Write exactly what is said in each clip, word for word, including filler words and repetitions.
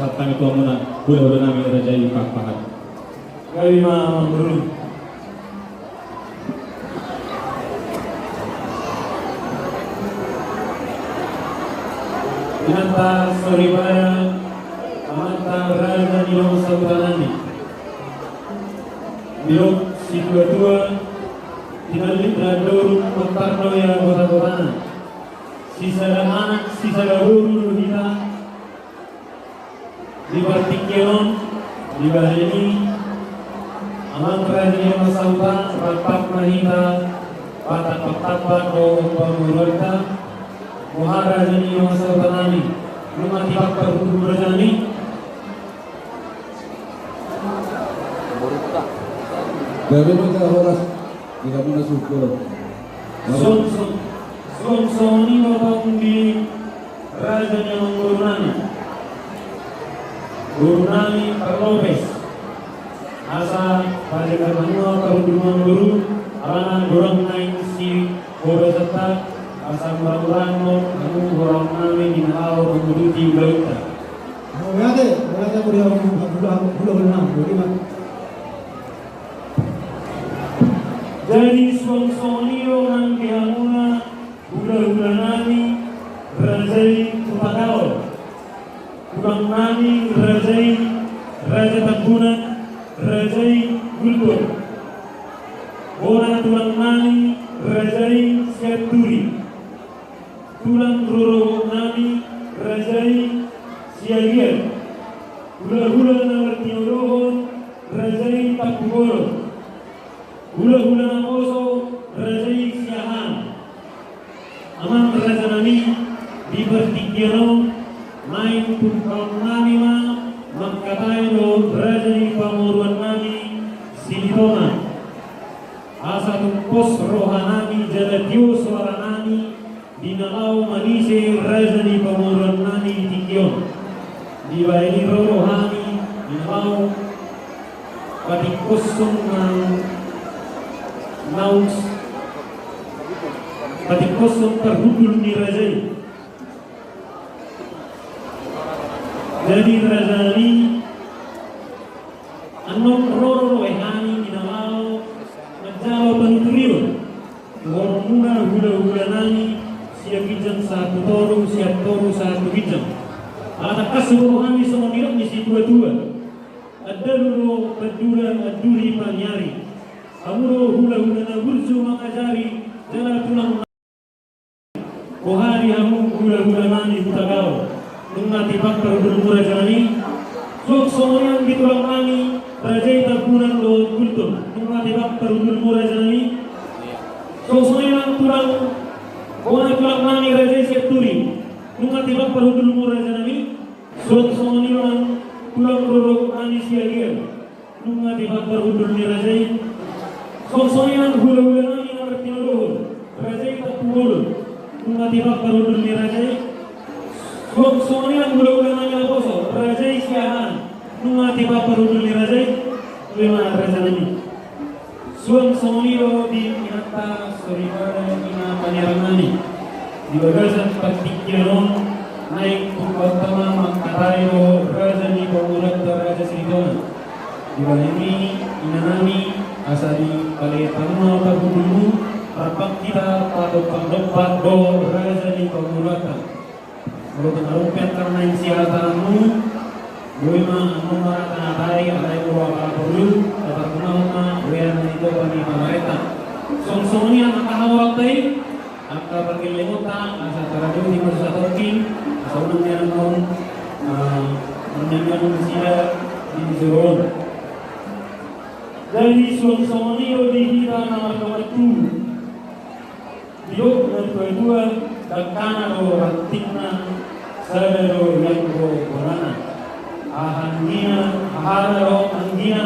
Sahat hami tu hamuna hulahula nami raja i Pakpahan. Gabe ma amangboru. Inanta soripada, amanta raja ni dongan sahuta nami. Didok situatua, tinallik landoru, mantar do ia gotagotaan. Sisada anak, sisada boru do hita. Di partingkian on, dibahen i, amang raja ni dongan sahuta, rap ma hita patampak-tampak dohot pamoruonta. Boha raja ni dongan sahuta nami, nunga tipak parhundul raja nami? Gabe ma jala horas di hamuna suhut. Suang so-, suang songon i ma tong di raja ni amangboru nami, boru nami parlopes. Asa pajakan hamu ma parhundul, amangboru, alana godang naeng sihobasanta, asa mura-mura ma hamu borok nami di na laho manguduti ulaonta. Mauliate, mauliate ma di hamu hulahula nami, boti ma. Jadi suang songon i do nang di hamuna hulahula nami raja i Hutagaol, tulang nami raja i Raja Tambunan, raja i Gultom. Bona tulang nami raja i Sianturi. Tulang rorobot nami raja i Siagian. Hulahula na martinodohon raja i Tampubolon. Hulahula naposo raja i Siahaan. Amang raja nami, di partingkian on naeng tungkaon nami ma mangkatai do raja ni pamoruon nami Silitonga. Asa tung pos roha nami jala tio soara nami di na laho manise raja ni pamoruon nami di tingki on. Dibahen i ro do hami di na laho patingkoshon naung, naung patingkoshon parhundul ni raja i. Jadi raja nami, annon ro do roha nami di na laho manjalo panuturion tu horongmuna hulahula nami, sian ginjang sahat tu toru, sian toru sahat tu ginjang. Ala tangkas huboto hami songon nidok ni situatua: Andalu do pandula, anduhi paniari. Hamu do hulahula na burju mangajari, jala tulang. Boha di hamu hulahula nami Hutagaol, nunga tipak parhundulmu raja nami? Suang songon i nang di tulang nami raja i Tambunan dohot Gultom, nunga tipak parhundulmu raja nami? Suang songon i nang tulang, bona tulang nami raja i Sianturi, nunga tipak parhundulmu raja nami? Suang songon i nang tulang rorobot nami Siagian, nunga tipak parhundul ni raja i? Suang songon i nang hulahula nami na martinodohon raja i Tampubolon, nunga tipak parhundul ni raja i? Suang songon i nang hulahula nami naposo raja i Siahaan, nunga tipak parhundul ni raja i? Ima raja nami. Suang songon i do di inanta soripada, ina paniaran nami. Di bagasan partingkian on naeng tungkaonta ma mangkatai do raja ni pamoruonta Raja Silitonga. Dibahen i, ina nami, asa dipalean hamu ma parhundulmu, rap hita padompak-dompak do raja ni pamoruonta. Molo tung adong pe angka na naeng sihataanmu, boi ma annon ma hatahatai, alai molo apala porlu, taparguna ma uean ni topa ni pamarenta. Suang songon i angka hamoraonta i, angka pargellengonta, asa tarajoti ma tu satongkin, asa unang nian annon, ah, marniannian nasida di joro on. Jadi suang songon i do di hita na mardongan tubu. Didok na tuatua: Dangkana do rantingna, sada do ianggo bonana. Aha anggina, aha do anggina,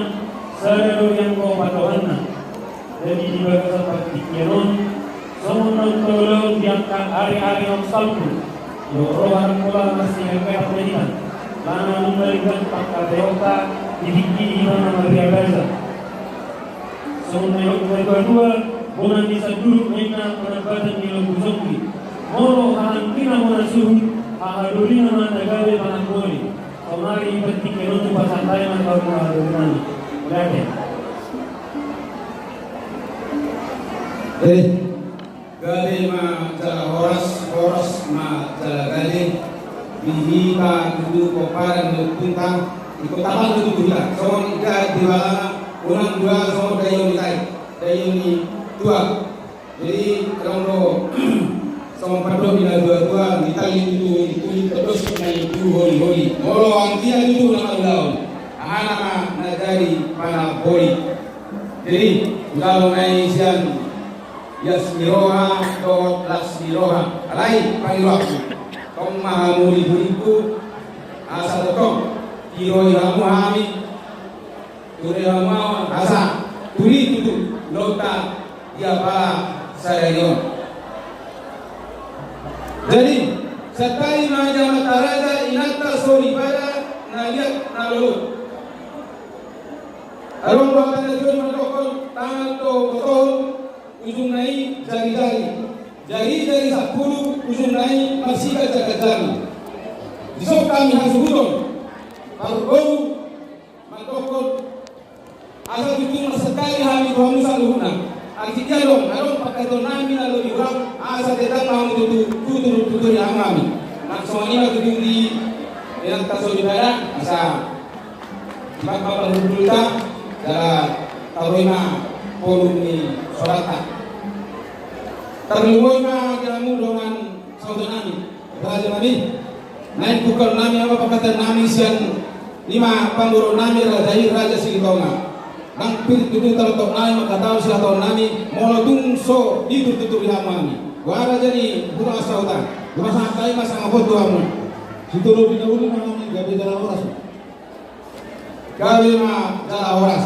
sada do ianggo pandohanna. Jadi di bagasan partingkian on, songon na taulahon di angka ari-ari on salpu, didok roha nang holan marsihehean ma hita, alana nunga denggan pangkataionta di tingki i, di hita na marria basa. Songon na nidok ni natuatua: Bona ni sanduduk ma inna, panambatan ni lombu songgi. Molo aha anggina bona suhut, aha dolina ma na gabe panamboli. Saonari penting menutup pasantai mantau mengadu dengan. Oke. Jadi, gabe ma jala horas, horas ma jala gabe. Di hita tutu pomparan ni ompunta, ikut tapan tutu hita. Songon i di balana, unang dua songon daion i tai, daion i tua. Jadi, adong do songon pandok ni na tua-tua, di tali tutu, di tuli terus, na itu holi-holi. Molo anggia tutu na maulaon, aha nama na jadi panaboli. Jadi, ulaon na i sian ias ni roha dohot las ni roha. Alai pangidoanku, tong ma hamu di huriku, asa tong tiroi hamu hami, tiroi hamu asa tuli tutu lonta di apala sadari on. Jadi, santabi ma di amanta raja, inanta soripada, na liat na lolo. Adong do hata na jolo mandokkon, tangan do botohon, ujungna i jari-jari. Jari-jari sampulu, ujungna i marsiganjang-ganjangi. Dison hami hasuhuton, parboru, mandokkon, asa tutu marsantabi hami tu hamu saluhutna. Anggiat adong, adong pangkataion nami na lobi hurang, asa tedang ma hamu tutu, tutu, tutu ni hamu hami. Nang songon i ma tutu di inanta soripada, asa Dipapaparhundulta, jala taruhon ma polum ni sorata. Tarlumobi ma di hamu dongan sahuta nami, raja nami. Naeng pungkaon nami, aha ma pangkataion nami sian i ma pamoruon nami raja i, Raja Silitonga. Nang pir tutu tarutok nami mangkatahon sihatahon nami, molo tung so diturtutur di hamu hami. Boha raja ni huta sahuta, boha santabi ma sangapon tu hamu. Sitolopi na uli ma hami, gabe jala horas. Gabe ma jala horas.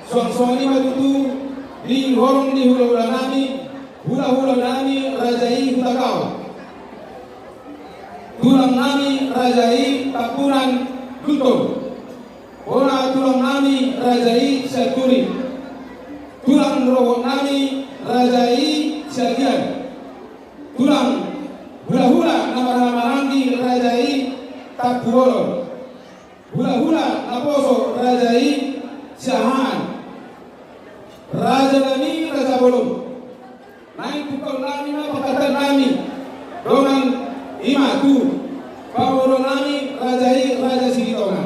Suang songon i ma tutu di horong ni hulahula nami, hulahula nami raja i Hutagaol. Tulang nami raja i Tampunan Guntur. Bona tulang nami raja i Sianturi. Tulang rorobot nami raja i Siagian. Tulang hulahula na marhahamaranggi raja i Tampubolon. Hulahula naposo raja i Siahaan. Raja nami, raja bolon. Naeng pungkaon nami ma pangkataion nami. Dongan i ma tu pamoruon nami raja i, Raja Silitonga.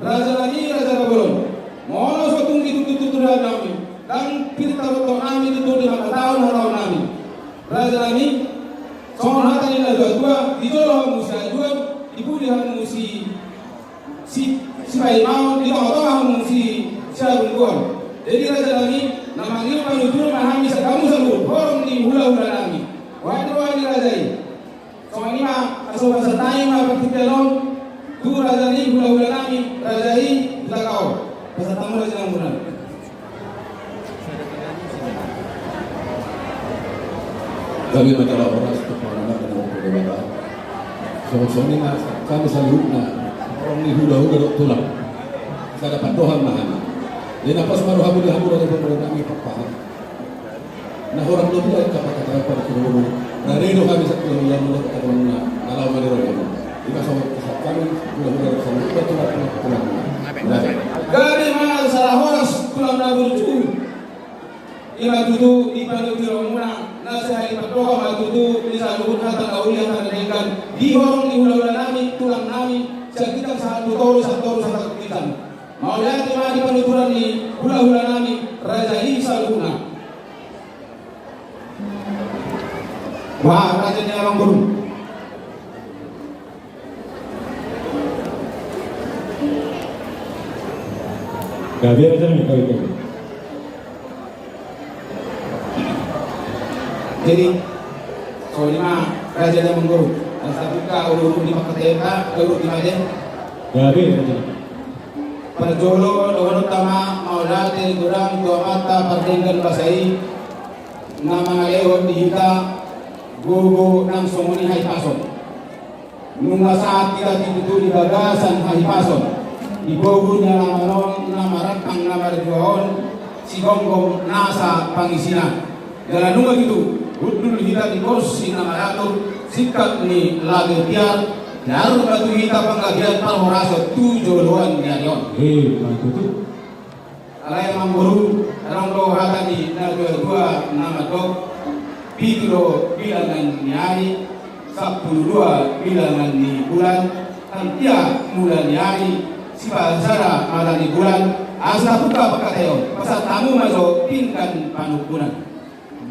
Raja nami, raja na bolon. Molo so tung diturtutur di hamu hami, ndang pir tarutok nami tutu di mangkatahon hata nami. Raja nami, songon hata ni natuatua, di jolo hamu siaduon, di pudi hamu si si, sipaimaon, di tongatonga hamu si, siabungkuon. Jadi raja nami, na mangihut panuturi ma hami sian hamu saluhut horong ni hulahula nami. Boha ni roha ni raja i. Songon i ma, asa pasahat hami ma partingkian on tu raja ni hulahula nami, raja i Hutagaol. Pasahat hamu raja nami. Gabe ma jala horas tu pangarangan na hupodai Debata. Songon i ma hami saluhutna, horong ni hulahula dohot tulang, sada pandohan ma hami. Jadi na pos ma rohamu di hamu raja, pamoruon nami, papaha. Na horong do dia, angka pangkataion, pangkataion. Rade do hami sahat tu hulahula, molo pangkataion na laho ma di roha i. Ima songon i ma hami hulahula, saluhutna tulang, tulang. Gabe ma jala horas tulang na burju. Ima tutu di panuturion muna na sahali pandohan ma tutu di saluhut hata na uli, hata na denggan di horong ni hulahula nami, tulang nami, sian ginjang sahat tu toru, sahat toru sahat tu ginjang. Mauliate ma di panuturion ni hulahula nami raja i saluhutna. Wah, raja ni Amangboru. Gabe raja nami, gabe, gabe. Jadi songon i ma raja ni Amangboru. Asa buka ulu-ulu ni pangkataion, ulu-ulu ni made. Gabe raja nami. Parjolo dohononta ma mauliate godang tu Amanta pardenggan basa i, na mangalehon di hita gogo nang songon i hahipason. Nunga sahat hita tutu di bagasan hahipason, di gogo ni alaman on na marampang na marjua on, sigomgom nasa pangisina. Jala nunga tutu hundul hita di porsi na maratur, singkat ni lage tiar, Daur ma tu hita panggabean parhorasan tu joloan ni ari on. Eh, ma tutu. Alai amangboru, adong do hata ni natuatua na mandok, pitu do bilangan ni ari, sampulu dua bilangan ni bulan, hanggia mula ni ari, sipalsada mata ni bulan, asa buka pangkataion, pasahat hamu ma jo pinggan panungkunan.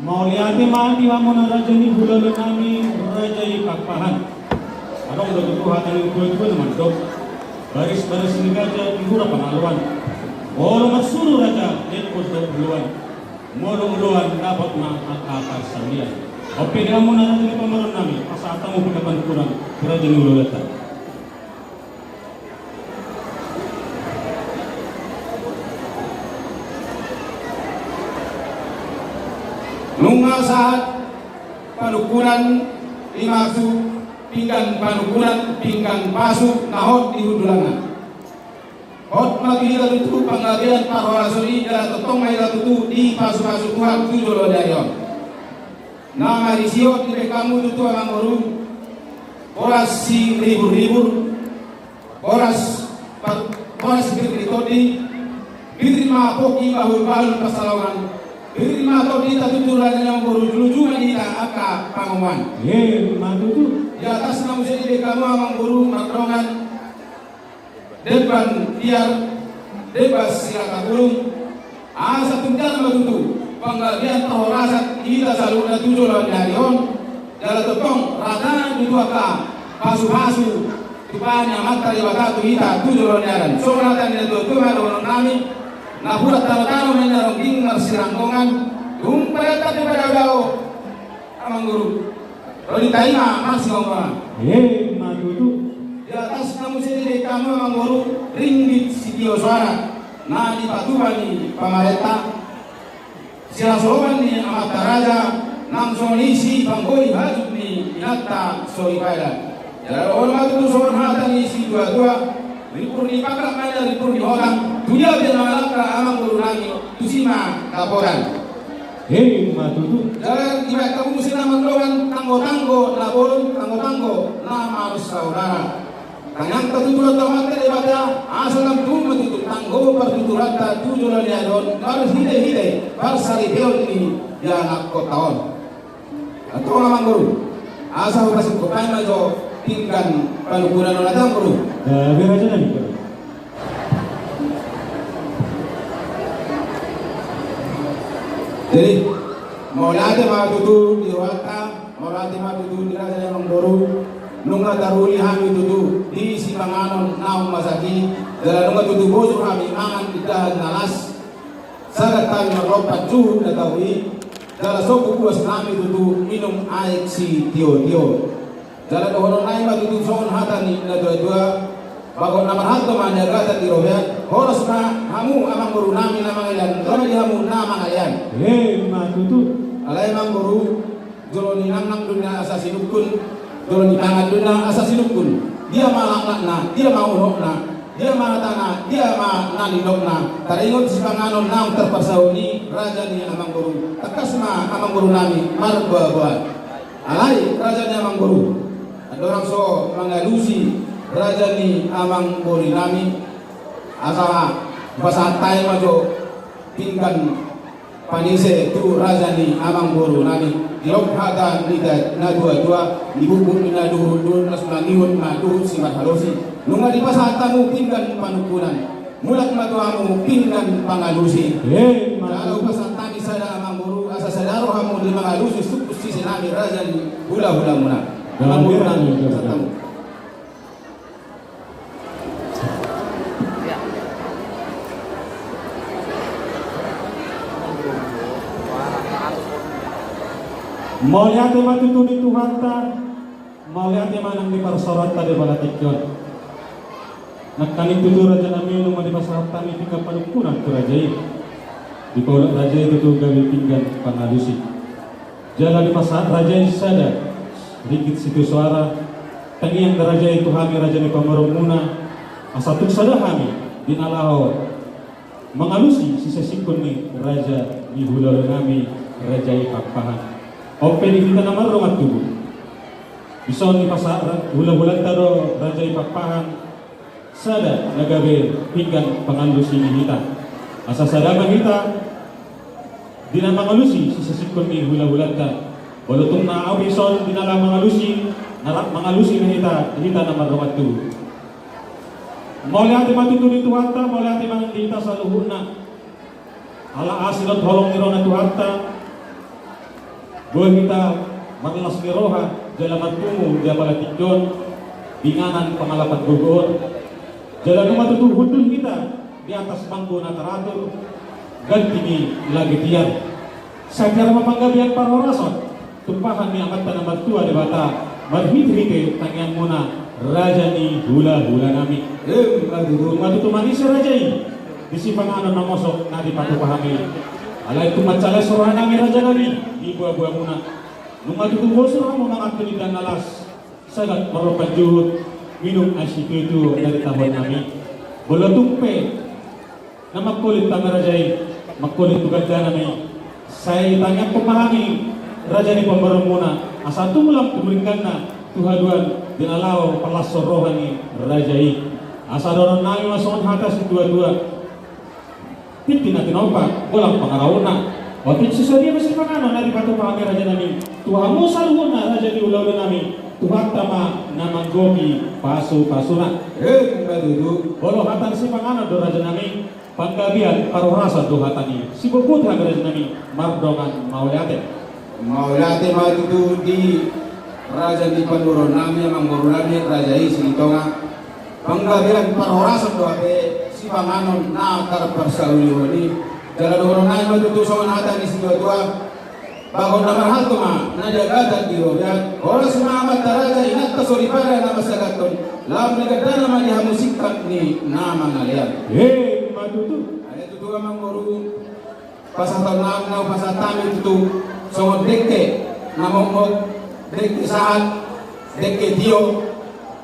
Mauliate ma di hamuna raja ni hulahula nami, raja i Pakpahan. Adong do tutu hata ni natuatua na mandok, baris-baris ni gaja di hura pangaloan. Molo marsuru raja, dengkon do oloan. Molo oloan, dapot ma angka parsaulian. Ope di hamuna raja ni pamoruon nami, pasahat hamu pinggan panungkunan, raja ni hulahulanta. Nunga sahat panungkunan, i ma tu pinggan panungkunan, pinggan pasu na hot di hundulanna. Hot ma tu hita tutu panggabean parhorasan i, jala tongtong ma hita tutu dipasupasu Tuhan tu joloan ni ari on. Na marisi hot dibahen hamu tutu amangboru, boras siriburribur, boras pa-, boras sipir ni tondi, pir ma pongki bahulbahul pansalongan, pir ma tondi tutu raja ni amangboru, jujur ma di hita angka pangomoan. Eh, ma tutu. Di atasna muse dibahen hamu amangboru mardongan demban tiar, demban sirangkap bulung, asa tunjang ma tutu panggabean parhorasan di hita saluhutna tu joloan ni ari on, jala tongtong rata tutu angka pasupasu tumpahon ni Amanta Debata tu hita tu joloan ni ari on. Songon hata ni natuatua ma dohonon nami, napuran tanotano ma ninna rongging marsiranggongan, tung paean pe padaodao, amangboru, ro di tahi ma marsihohot. Eh, ma tutu. Di atasna muse dibahen hamu amangboru, ringgit sitio soara na dipatupa ni pamarenta, sihasolhoman ni amanta raja, nang songon i sipanggohi hajut ni inanta soripada. Jala dohonon ma tutu songon hata ni situatua, rimpur ni pangkat ma ninna rimpur ni hotang, tu dia pe na mangalangka amangboru nami, tusi ma dapotan. Eh, ma tutu. Jala dibahen hamu muse na mardongan tanggotanggo na bolon, tanggotanggo na marsaudara. Tangiangta tutu tu Amanta Debata, asa lam tung ma tutu tanggo partuturanta tu joloan ni ari on, marhitehite parsaripeon ni ianakhonta on. Antong amangboru, asa hupasingkop ma jo pinggan panungkunan on, antong amangboru. Eh, beraja nami. Jadi, mauliate ma tutu di rohanta, mauliate ma tutu di raja ni amangboru, nunga taruli hami tutu di sipanganon naung masak i, jala nunga tutu bosur hami mangan di dahan na las, sagat hami marlompan juhut na tau i, jala sombu puas nami tutu minum aek sitiotio. Jala dohonon nami ma tutu songon hata ni natuatua, bagot na marhalto ma niagatan di robean, horas ma hamu amangboru nami na mangalean, ro ma di hamu na mangalean. Eh, ma tutu. Alai amangboru, jolo ni nangnang do ninna asa sinungkun, jolo ni pangan do ninna asa sinungkun. Dia ma laklakna, dia ma unokna, dia ma hatana, dia ma na nidokna. Taringot sipanganon naung tarpasahat i, raja ni amangboru. Tangkas ma amangboru nami marboaboa. Alai raja ni amangboru, andorang so mangalusi raja ni amangboru nami, asa pasahat hami ma jo pinggan panise tu raja ni amangboru nami. Didok hata ni natuatua, di buku ni na duhut-duhut, las manihut ma duhut simarhalosi. Nunga dipasahat hamu pinggan panungkunan, mulak ma tu hamu pinggan pangalusi. Eh, ma tutu. Jala hupasahat hami sada amangboru, asa sada roha hamu di mangalusi sumpus sise nami raja ni hulahulamuna. Amangboru nami, pasahat hamu. Mauliate ma tutu di Tuhanta, mauliate ma nang di parsaoranta di bagasan tingki on. Nangkaning tutu raja nami, nunga dipasahat hami pinggan panungkunan tu raja i. Dipaulak raja i tutu gabe pinggan pangalusi. Jala dipasahat raja i sada ringgit sitio soara, tangiang ni raja i tu hami raja ni pamoruonmuna, asa tung sada hami di na laho mangalusi sisasingkon ni raja ni hulahula nami, raja i Pakpahan. On pe di hita na mardongan tubu. Dison dipasada hulahulanta do Raja i Pakpahan sada na gabe pinggan pangalusi ni hita. Asa sada ma hita di na mangalusi sisasingkon ni hulahulanta. Molo tung na ahu dison di na laho mangalusi, na rap mangalusi ma hita, hita na mardongan tubu. Mauliate ma tutu di Tuhanta, mauliate ma di hita saluhutna. Ala asi dohot holong ni roha ni Tuhanta, boi hita marlas ni roha jala marpungu di apala tingki on, di inganan pangalapan gogo on. Jala nunga tutu hundul hita di atas bangku na taratur, ganti ni lage tiar. Sai tiar ma panggabean parhorasan, tumpahan ni Amanta na martua Debata, marhitehite tangiangmuna, raja ni hulahulanami. Emma tutu. Nunga tutu manise raja i di sipanganon na mosok na dipatupa hami. Alai tung mansai las rohanami rajanami di boaboamuna. Nunga tutu bosur hamu mangantusi indahan na las, sagat marlompan juhut, minum aek situtu na ditahononnami. Molo tung pe na mangkolit hami raja i, mangkolit tu ganjanami, sai tangiangkon ma hami raja ni pamoruonmuna, asa tung lam tu ringkasna tu haduan di na laho palashon roha ni raja i. Asa dohononnami ma songon hata situatua: Tintin na tinompa, golang pangarahutna. Otik so sadia ma sipanganon na dipatupa hami rajanami tu hamu saluhutna raja ni hulahulanami, Tuhanta ma na manggohi pasupasuna. Emma tutu. Molo hata ni sipanganon do rajanami, panggabean parhorasan do hata ni sibobot hami rajanami, mardongan mauliate. Mauliate ma tutu di raja ni pamoruonnami, amangborunami raja i Silitonga. Panggabean parhorasan do hape sipanganon na tarparsaulihon i. Jala dohononnami ma tutu songon hata ni situatua: Bagot na marhalto ma na diagatan di robean. Horas ma amanta raja, inanta soripada na mansagathon, lam ni gandana ma di hamu singkat ni na mangalean. Emma tutu. Alai tutu amangboru, pasahatonnami na hupasahat hami tutu songon dengke na mokmok, dengke sahat, dengke tio.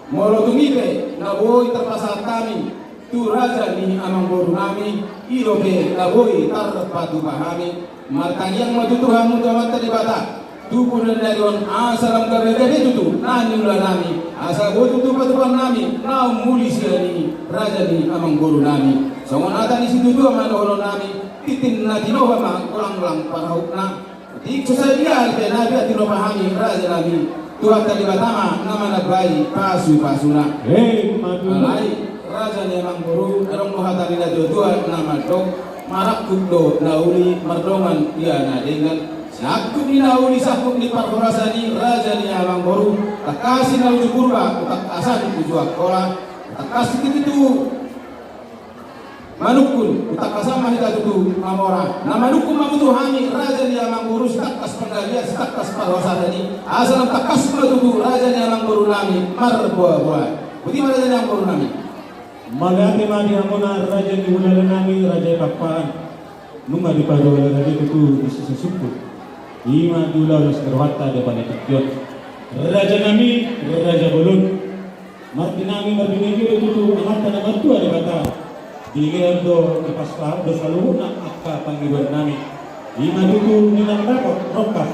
Molo tung i pe na boi tarpasahat hami tu raja ni amangborunami, i dope na boi tarpatupa hami. Martangiang ma tutu hamu tu Amanta Debata, tubu na di ari on asa lam gabe gabe tutu na niulanami, asa boi tutu patupaonnami na ummuli sian i raja ni amangborunami. Songon hata ni situatua ma dohononnami: Tintin na tinopa ma golang pangarahutna. Otik so sadia pe na boi tinopa hami rajanami, Tuhanta Debata ma na manambai pasupasuna. Emma tutu. Alai raja ni amangboru, adong do hata ni natuatua na mandok: Marangkup do na uli mardongan ia na denggan. Sangkup ni na uli, sangkup ni parhorasan i raja ni amangboru. Tangkas ni na uju Purba, hutangkasan uju Angkola. Tangkas ni tutu manungkun, hutangkasan ma hita tutu mamora. Na manungkun ma tutu hami raja ni amangboru, sitangkas panggabean, sitangkas parhorasan i, asa lam tangkas ma tutu raja ni amangborunami marboaboa. Botima raja ni amangborunami. Mauliate ma di hamuna raja ni hulahulanami, raja i Pakpahan. Nunga dipadohot raja i tutu di sisasingkon. I ma di ulaon las ni rohanta di apala tingki on. Rajanami, raja bolon. Martinangi marbinege do tutu Amanta na martua Debata. Dilean do, dipasahat do saluhutna angka pangidoannami. I ma tutu di na mandapot rongkap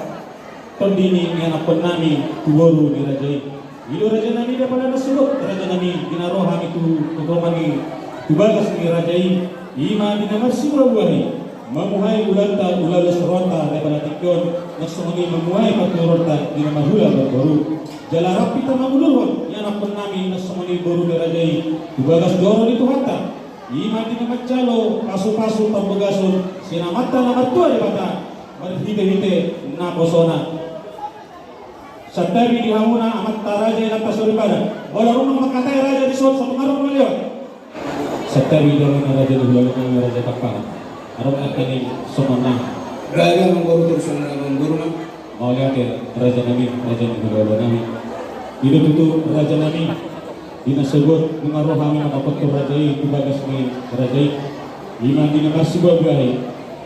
tondi ni ianakkonnami tu boru ni raja i. I do rajanami di apala na sogot, rajanami, di na ro hami tu, tu tonga ni, tu bagas ni raja i. I ma di na marsibuabua i mamuhai ulaonta, ulaon las ni rohanta di apala tingki on, nang songon i mamuhai partuturonta di na marhula marboru. Jala rap hita mangudurhon ianakkonnami, nang songon i boru ni raja i, tu bagas joro ni Tuhanta. I ma di na manjalo pasupasu parbagason sian Amanta na martua Debata, marhitehite naposona. Santabi di hamuna amanta raja, inanta soripada. Molo adong na mangkatai raja dison, songon adong na mangalean. Santabi di hamuna raja ni hulahulanami, raja i Pakpahan. Adong angka na songon na. Raja manggoru, terus songon na manggoru ma. Mauliate rajanami, raja ni hulahulanami. I do tutu rajanami, di na sogot nunga ro hami mandapothon raja i tu bagas ni raja i. I ma di na marsibuabua i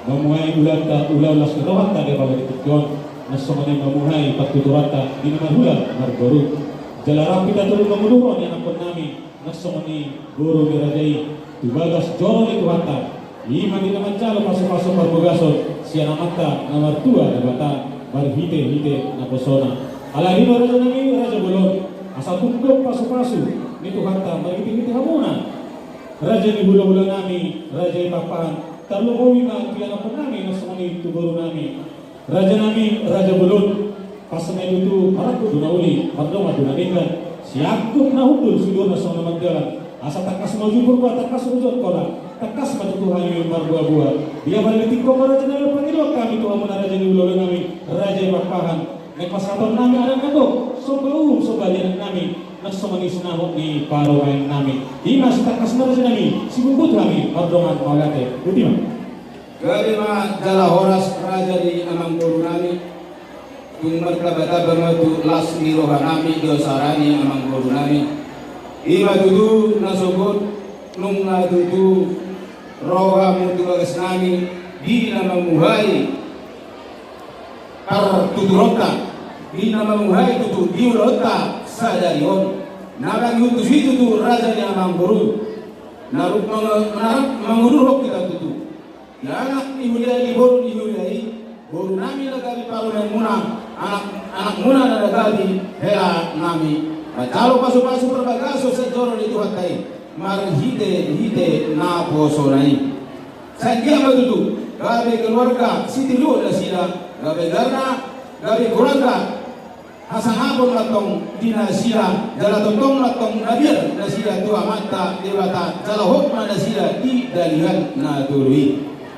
mamuhai ulaonta, ulaon las ni rohanta di apala tingki on, nang songon i mamuhai partuturonta di na marhula marboru. Jala rap hita tolu mangudurhon ianakkonnami, nang songon i boru ni raja i, tu bagas joro ni Tuhanta. I ma di na manjalo pasupasu parbagason sian Amanta na martua Debata, marhitehite naposona. Alani i ma raja nami, raja bolon, asa tung dong pasupasu ni Tuhanta marhitehite hamuna, raja ni hulahula nami, raja i Pakpahan, tarlumobi ma tu ianakhon nami, na songon i tu boru nami. Raja nami, raja bolon, pas ma i tutu, marangkup tu na uli, mardongan tu na denggan, siangkup na hundul, sudurna songon na mardalan, asa tangkas ma uju Purba, tangkas ma uju Angkola, tangkas ma tutu hami marboaboa. Dia ma di tingki on raja nami, pangidoan hami tu hamuna raja ni hulahula nami, raja i Pakpahan. Naeng pasahaton nami adat na gok, somba uhum somba ni adat nami, na songon i sinamot ni parumaen nami. I ma sitangkasna raja nami, sibungbut hami mardongan mauliate. Botima. Gabe ma jala horas raja ni amangboru nami. Tung martambatamba ma tu las ni roha nami, di hosara ni amangboru nami. I ma tutu na sogot, nunga tutu ro hamu tu bagas nami, di na mamuhai partuturonta, di na mamuhai tutu di ulaonta sadari on. Na mangihut tusi tutu raja ni amangboru, na rap mang-, na rap mangudurhon hita tutu. Di anak ni huria i, di boru ni huria i, boru nami na gabe parumaenmuna, anak, anakmuna na gabe hela nami. Manjalo pasupasu parbagason sian joro ni Tuhanta i, marhitehite naposona i. Sai anggiat ma tutu, gabe keluarga sitiruon nasida, gabe garna, gabe keluarga hasangapon ma antong di nasida, jala tongtong ma antong na biar nasida tu Amanta Debata, jala hot ma nasida di dalihan na tolu i.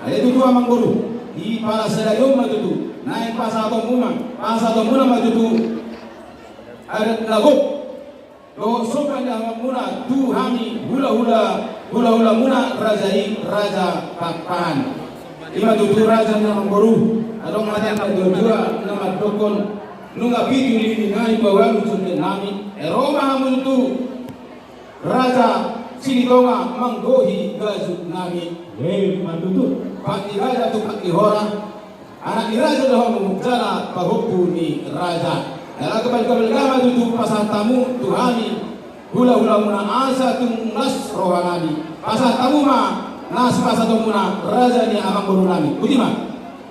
Alai tutu amangboru, di pala sadari on ma tutu, naeng pasahatonmuna, pasahatonmuna ma tutu adat na gok dohot somba ni amangmuna tu hami hulahula, hulahulamuna raja i, raja Pakpahan. I ma tutu raja ni amangboru, adong hata na dua-dua na mandokkon, nunga pitu lililingan i pawalu jonggen nami, ro ma hamu tutu raja Silitonga manggohi gajut nami. Emma tutu. Pat ni raja tu pat ni hora. Anak ni raja do hamu jala pahompu ni raja. Jala gabalga ma tutu pasahat hamu tu hami hulahulamuna, asa tung las roha nami. Pasahat hamu ma na sipasahatonmuna raja ni amangboru nami. Botima.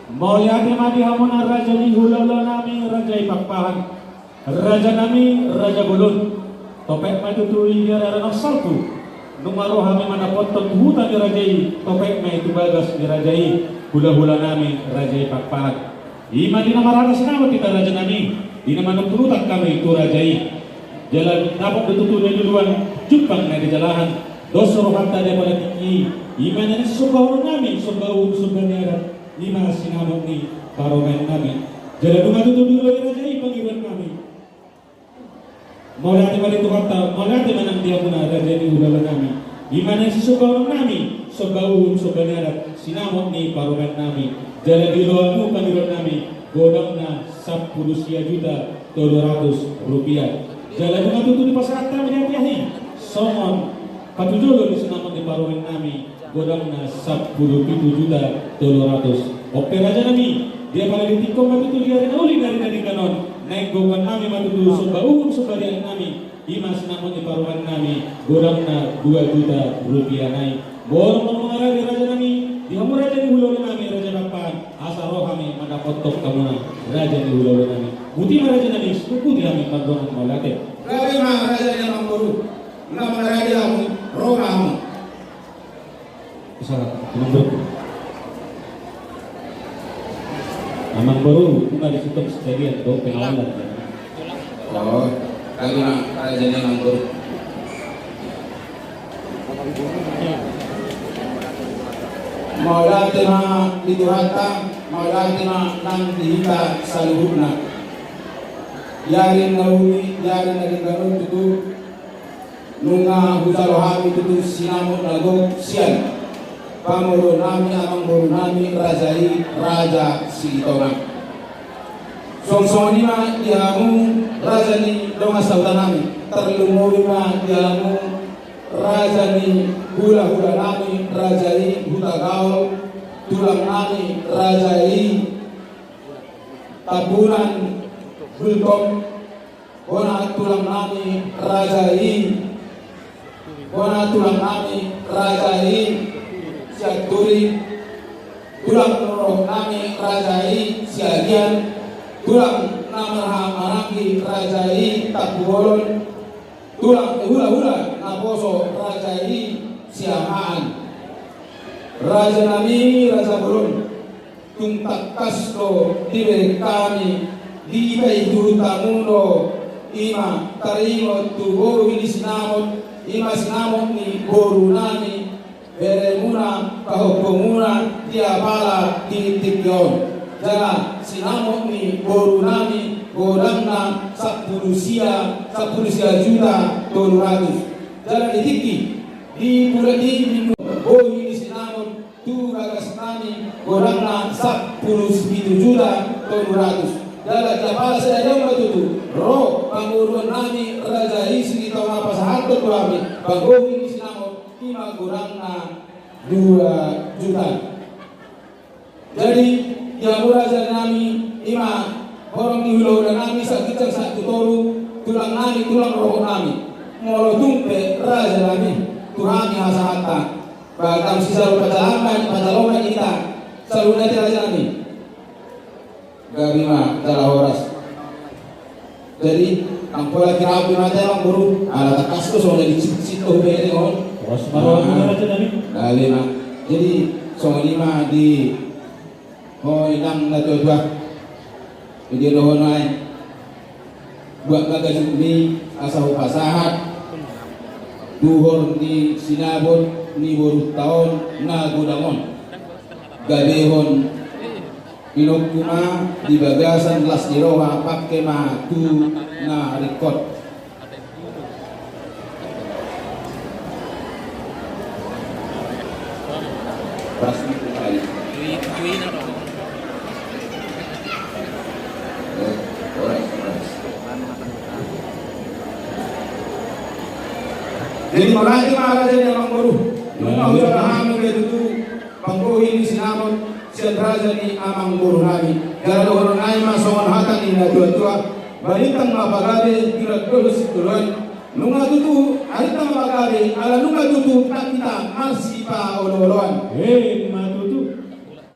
Mauliate ma di hamuna raja ni hulahula nami, raja i Pakpahan. Raja nami, raja bolon, topet ma tutu i di ari-ari na salpu. Nunga ro hami mandapothon tu huta ni raja i, topet ma i tu bagas ni raja i, hulahula nami, raja i Pakpahan. I ma di na marhatas nama hita raja nami, di na manungkun utak hami tu raja i. Jala dapot do tutu na niluluan, jumpang na nijalahan, dos rohanta di apala tingki i, i ma na sisombahon nami, somba uhum somba ni adat, i ma sinamot ni parumaen nami. Jala nunga tutu dioloi raja i pangidoan nami. Mauliate ma di Tuhanta, mauliate ma nang di hamuna raja ni hulahula nami. I ma na sisombahon nami, somba uhum somba ni adat, sinamot ni parumaen nami. Jala dioloi hamu pangidoan nami, godangna sampulu sia juta tolu ratus rupiah. Jala nunga tutu dipasahat hami di hatiha i, songon patujolo ni sinamot ni parumaen nami, godangna sampulu pitu juta tolu ratus. On pe raja nami, di apala di tingki on ma tutu di ari na uli, di ari na denggan on, naeng gokhon nami ma tutu somba uhum somba ni adat nami, i ma sinamot ni parumaen nami, godangna dua juta rupiah nai. Borong ma mangarade raja nami, di hamu raja ni hulahula nami, raja Pakpahan, asa ro hami mandapothon hamuna raja ni hulahula nami. Botima raja nami, situngkuti hami mardongan mauliate. Gabe ma raja ni amangboru, na mangarade hamu, ro ma hamu. Bisa, amangboru. Amangboru, nunga disintong sekalian, do pengawalan. Oh, kami ma raja ni amangboru. Mauliate ma di Tuhanta, mauliate ma nang di hita saluhutna. Di ari na uli, di ari na denggan on tutu, nunga hujalo hami tutu sinamot na gok sian pamoruon nami, amangboru nami, raja i, raja Silitonga. Songon i ma di hamu raja ni dongan sahuta nami, tarlumobi ma di hamu raja ni hulahula nami, raja i Hutagaol, tulang nami, raja i Tambunan Gultom, bona tulang nami, raja i, bona tulang nami, raja i Sianturi, tulang roha nami, raja i Siagian, tulang na marhaha-, marhaha Raja i Tampubolon, tulang, eh, hulahula naposo raja i Siahaan. Raja nami, raja bolon, tung tangkas do dibereng hami, dipaihut hamu do, i ma taringot tu bohi ni sinamot, i ma sinamot ni boru nami, beremuna, pahompumuna, di apala di tingki on. Jala sinamot ni boru nami, godangna sampulu sia, sampulu sia juta tolu ratus. Jala di tingki, di bulan i, bohi ni sinamot tu bagas nami, godangna sampulu pitu juta tolu ratus. Jala di apala sadari on ma tutu ro panggoruan nami raja i, sitongka pasahathon tu hami panggohi ni sinamot, i ma godangna dua juta. Jadi, di hamu raja nami, i ma horong ni hulahula nami, sahat ginjang sahat tu toru, tulang nami, tulang roha nami. Molo tung pe raja nami, tu hami hasahata. Ba tong sisarupatalangan, patalangan hita. Saluhutna di raja nami. Gabe ma jala horas. Jadi, anggo lagi rapi mata emang boru, ala tangkas tu songon na dicicit tu hubege on. Horas ma roha. Nah, raja nami. Gabe ma. Jadi, songon i ma di ho inang na tuatua. Jadi, dohonai. Buat bagasan ni asa hupasahat. Duhor ni sinamot ni borunta on na godang on. Gabehon. Inongku ma di bagasan las ni roha, pangke ma tu na ringkot. Pas itu kali. Jadi, mauliate ma raja ni amangboru. Nunga hujalo hami be tutu panggohi ni sinamot sian raja ni amangboru nami. Jala dohonon nami ma songon hata ni na tuatua: Balintang ma pagabe, tulan dohot sitoloan. Nunga tutu, balintang ma pagabe, ala nunga tutu ndang hita marsipaolooloan. Emma.